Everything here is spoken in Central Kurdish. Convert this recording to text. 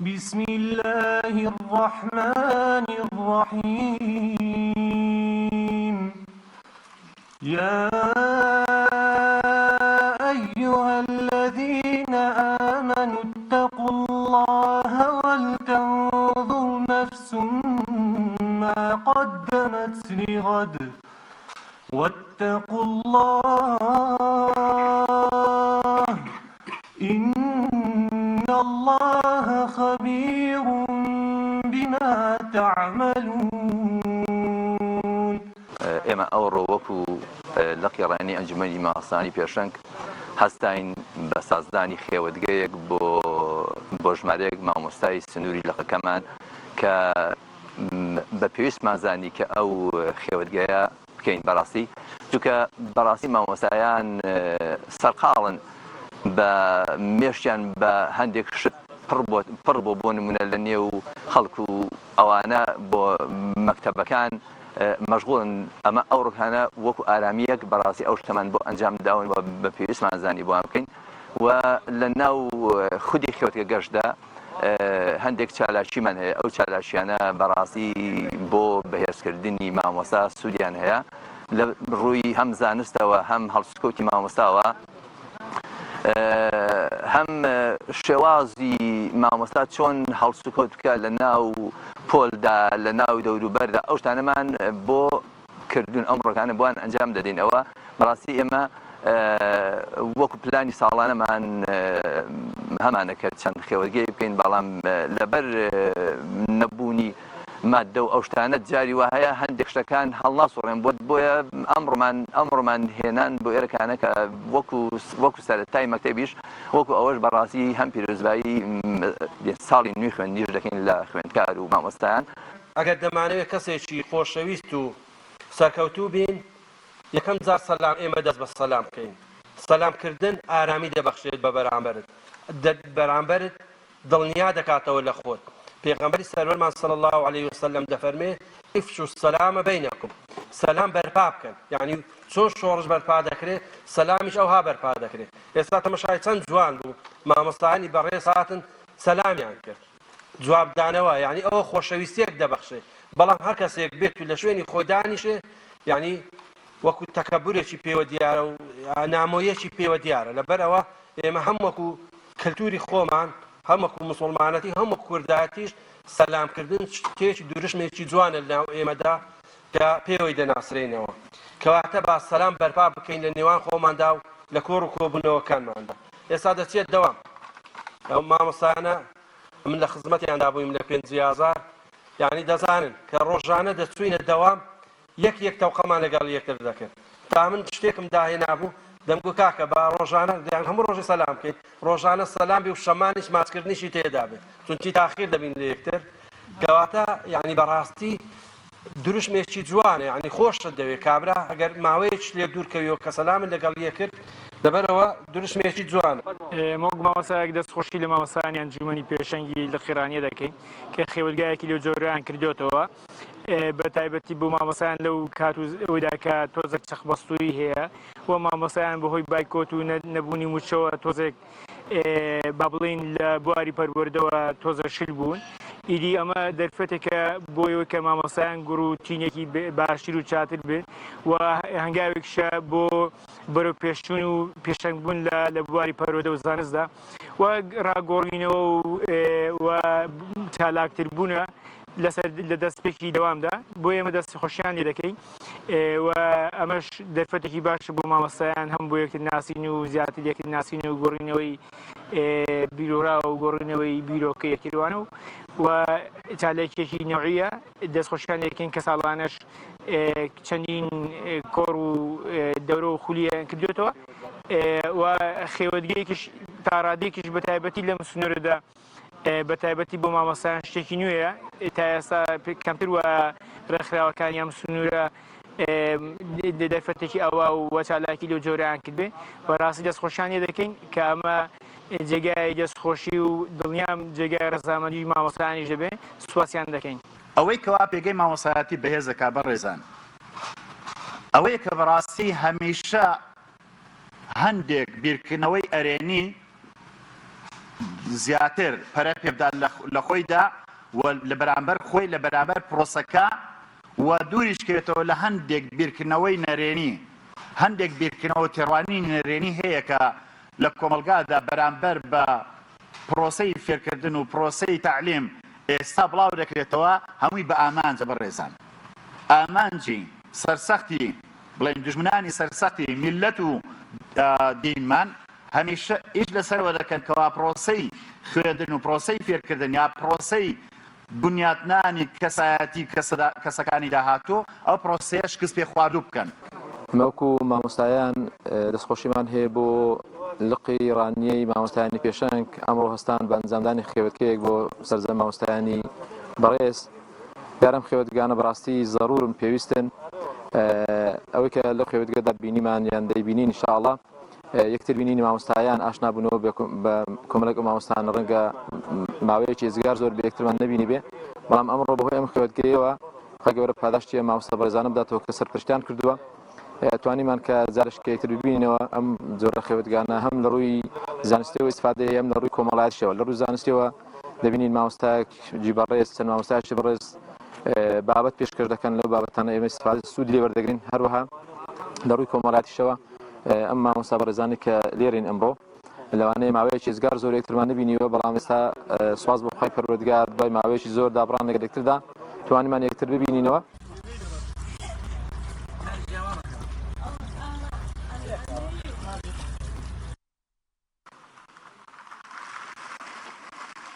بسم اللە الرحمن الرحیم یا ایها الذین آمنوا اتقوا الله ولتنظر نفس ما قدمت لغد واتقوا الله إن الله خبير بما تعملون. ئێمە ئەوڕۆ وەکو لقی ڕایەنی ئەنجومەنی مامۆستایانی پێشەنگ هەستاین بە سازدانی خێوەتگەیەک بۆ بۆ ژمارەیەک مامۆستای سنووری لقەکەمان کە بە پێویستمان زانی کە ئەو خێوەتگەیە بکەین بەڕاستی چونکە بەڕاستی مامۆستایان سەرقاڵن بە مێشکیان بە هەندێک شت پڕ بۆ پڕ بۆ بۆ نمونە لە نێو خەڵک و ئەوانە بۆ مەکتەبەکان مەشغوڵن ئەمە ئەو ڕکانە وەکو ئارامیەک بەڕاستی ئەو شتەمان بۆ ئەنجام داون و بە پێویستمان زانی بۆیان بکەین و لە ناو خودی خێوتگە گەشتدا هەندێک چالاکیمان هەیە، ئەو چالاکیانە بەڕاستی بۆ بەهێزکردنی مامۆستا سوودیان هەیە لە ڕووی هەم زانستەوە هەم هەڵسوکەوتی مامۆستاوە هەم شێوازی مامۆستا چۆن هەڵسوکەوت بکە لە ناو پۆلدا لە ناو دەوروبەردا ئەو شتانەمان بۆ کردوون ئەم ڕۆکانە بۆیان ئەنجام دەدەین ئەوە بەڕاستی ئێمە وەکو پلانی ساڵانەمان هەمانە کە چەند خێوەتگەی بکەین بەڵام لەبەر نەبوونی مادە و ئەو شتانە جاری وا هەیە هەندێک شتەکان هەڵناسوڕێن بۆت بۆیە ئەمڕۆمان ئەمڕۆمان هێنان بۆ ئێرەکانە کە وەکو وەکو سەرەتای مەکتەبیش وەکو ئەوەش بەڕاستی هەم پیرۆزبایی ساڵی نوێی خوێندنیش دەکەین لە خوێندکار و مامۆستایان. ئەگەر دەمانەوێت کەسێکی خۆشەویست و سەرکەوتوو بین، یەکەم جار سەلام ئێمە دەست بە سەلام بکەین. سەلام کردن ئارامی دەبەخشێت بە بەرامبەرت، بەرامبەرت دڵنیا دەکاتەوە لە خۆت. پێغەمبەری سەروەرمان صلی اللە علیە وسلم دەفەرمێ، افشوا السلام بینکم، سەلام بەرپا بکەن، یەعنی چۆن شۆڕش بەرپا دەکرێت، سەلامیش ئەوها بەرپا دەکرێت. ئێستا تەمەشای چەند جوان بوو، مامۆستایانی بەڕێز هاتن سەلامیان کرد. جوابدانەوە یانی ئەوە خۆشەویستیەک دەبەخشێ بەڵام هەر کەسێک بێت و لە شوێنی خۆی دانیشێ یانی وەکو تەکەبورێکی پێوە دیارە و نامۆیەکی پێوە دیارە لەبەر ئەوە ئێمە هەم وەکو کەلتوری خۆمان هەم وەکو مسوڵمانەتی هەم وەکو کوردایەتیش سەلامکردن شتێکی دروشمێکی جوانە لەناو ئێمەدا کە پێوەی دەناسرێینەوە کەواتە با سەلام بەرپا بکەین لە نێوان خۆماندا و لە کۆڕ و کۆبوونەوەکانماندا ئێستا دەچێت دەوام ئەو مامۆستایانە من لە خزمەتیاندا بوویم لە پێنجی ئازار یانی دەزانن کە ڕۆژانە دەچووینە دەوام یەک یەک تەوقەمان لەگەڵ یەکتر دەکرد تا من شتێکم داهێنابوو دەمگو کاکە با ڕۆژانە یان هەموو ڕۆژێ سەلام بکەین ڕۆژانە سەلام بێ و شەمانیش ماچکردنیشی تێدا بێت چونکی تاخیر دەبین لە یەکتر کەواتە یعنی بەڕاستی دروشمێکی جوانە یانی خۆشت دەوێ کابرا ئەگەر ماوەیەکیش لێک دوور کەویەوە کە سەلامت لەگەڵ یەک کرد لەبەرئەوە دروشمێکی جوانە. ئێمە وەک مامۆستایەک دەست خۆشی لە مامۆستایانی ئەنجومەنی پێشەنگی لقی ڕانیە دەکەین کە خێوەتگایەکی لەو جۆرەیان کردۆتەوە بە تایبەتی بۆ مامۆستایان لەو کات و ئەودا کە تۆزێک چەقبەستوویی هەیە و مامۆستایان بەهۆی بایکۆت و نەبوونی مووچەوە تۆزێک با بڵێین لە بواری پەروەردەوە تۆزە شل بوون ئیدی ئەمە دەرفەتێکە بۆ ئەوەی کە مامۆستایان گوڕ و تینێکی باشتر و چاتر بن و هەنگاوێکشە بۆ بەرەو پێشچوون و پێشەنگ بوون لە لە بواری پەروەردە و زانستدا و ڕاگۆڕینەوە و چالاکتر بوونە لەسەر لە دەستپێکی دەوامدا بۆ ئێمە دەستی خۆشیان لێ دەکەین و ئەمەش دەرفەتێکی باشە بۆ مامۆستایان هەم بۆ یەکتر ناسین و زیاتر یەکتر ناسین و گۆڕینەوەی بیرۆرا و گۆڕینەوەی بیرۆکە یەکتروانە و و چالاکیەکی نەوعیە دەستخۆشیان لێکەین کە ساڵانەش چەندین کۆڕ و دەورە و خولیان کردوێتەوە و خێوەتگەیەکیش تاڕادێکیش بە تایبەتی لەم سنوورەدا بە تایبەتی بۆ مامۆستایان شتێکی نوێیە تا ئێستا کەمتر وە ڕێکخراوەکانی ئەم سنوورە دەرفەتێکی ئەوە و چالاکی لەو جۆرەیان کردبێ بەڕاستی دەستخۆشیان لێ دەکەین کە ئەمە جێگای دەستخۆشی و دڵنیام جێگای ڕەزامەندی مامۆستایانیش دەبێ سوپاسیان دەکەین. ئەوەی کەوا پێگەی مامۆستایەتی بەهێز دەکا بەڕێزان ئەوەیە کە بەڕاستی هەمیشە هەندێک بیرکردنەوەی ئەرێنی. زیاتر پەرە پێبدات لە خۆیدا و لە بەرامبەر خۆی لە بەرامبەر پرۆسەکە و دووریش کەوێتەوە لە هەندێک بیرکردنەوەی نەرێنی هەندێک بیرکردنەوە و تێڕوانینی نەرێنی هەیە کە لە کۆمەڵگادا بەرامبەر بە پرۆسەی فێرکردن و پرۆسەی تەعلیم ئێستا بڵاو دەکرێتەوە هەمووی بە ئامانجە بەڕێزان ئامانجی سەرسەختی بڵێین دوژمنانی سەرسەختی میللەت و دینمان هەمیشە ئیش لەسەرەوە دەکەن کەوا پرۆسەی خوێندن و پرۆسەی فێرکردن یا پرۆسەی بنیاتنانی کەسایەتی کەسەکانی داهاتوو ئەو پرۆسەیە شکست پێخواردوو بکەن. ئێمە وەکو مامۆستایان دەستخۆشیمان هەیە بۆ لقی ڕانیەی مامۆستایانی پێشەنگ ئەمڕۆ هەستان بە ئەنجامدانی خێوەتکەیەک بۆ سەرجەم مامۆستایانی بەڕێز دیارە ئەم خێوەتگانە بەڕاستی زەرورن پێویستن ئەوەی کە لەو خێوەتگەدا بینیمان یان دەیبینین ان شاء الله یەکتر بینینی مامۆستایان ئاشنا بوونەوە بە کۆمەڵێک ئەو مامۆستایانە ڕەنگە ماوەیەکی ئێجگار زۆر بە یەکترمان نەبینی بێ بەڵام ئەمڕۆ بەهۆی ئەم خێوەتگەیەوە خوای گەورە پاداشتی ئەم مامۆستا بەڕێزانە بداتەوە کە سەرپەرشتیان کردووە توانیمان کە جارێک کە یەکتر ببینینەوە ئەم جۆرە خێوەتگانە هەم لە ڕووی زانستیەوە ئیسفادە هەیە هەم لە ڕووی کۆمەڵایەتیشەوە لە ڕووی زانستیەوە دەبینین مامۆستایەکی بەڕێز چەند مامۆستایەکی بەڕێز بابەت پێشکەش دەکەن لەو بابەتانە ئێمە ئیسفادە سوود لێ وەردەگرین هەروەها لە ڕووی کۆمەڵایەتیشەوە ئەم مامۆستا بەڕێزانی کە لێرین ئەمڕۆ لەوانەیە ماوەیەکی ئێجگار زۆر یەکترمان نبینیوە بەڵام ئێستا سواز بۆ خوای پەروەردگار دوای ماوەیەکی زۆر دابڕان لەگەڵ یەکتردا توانیمان یەکتر ببینینەوە.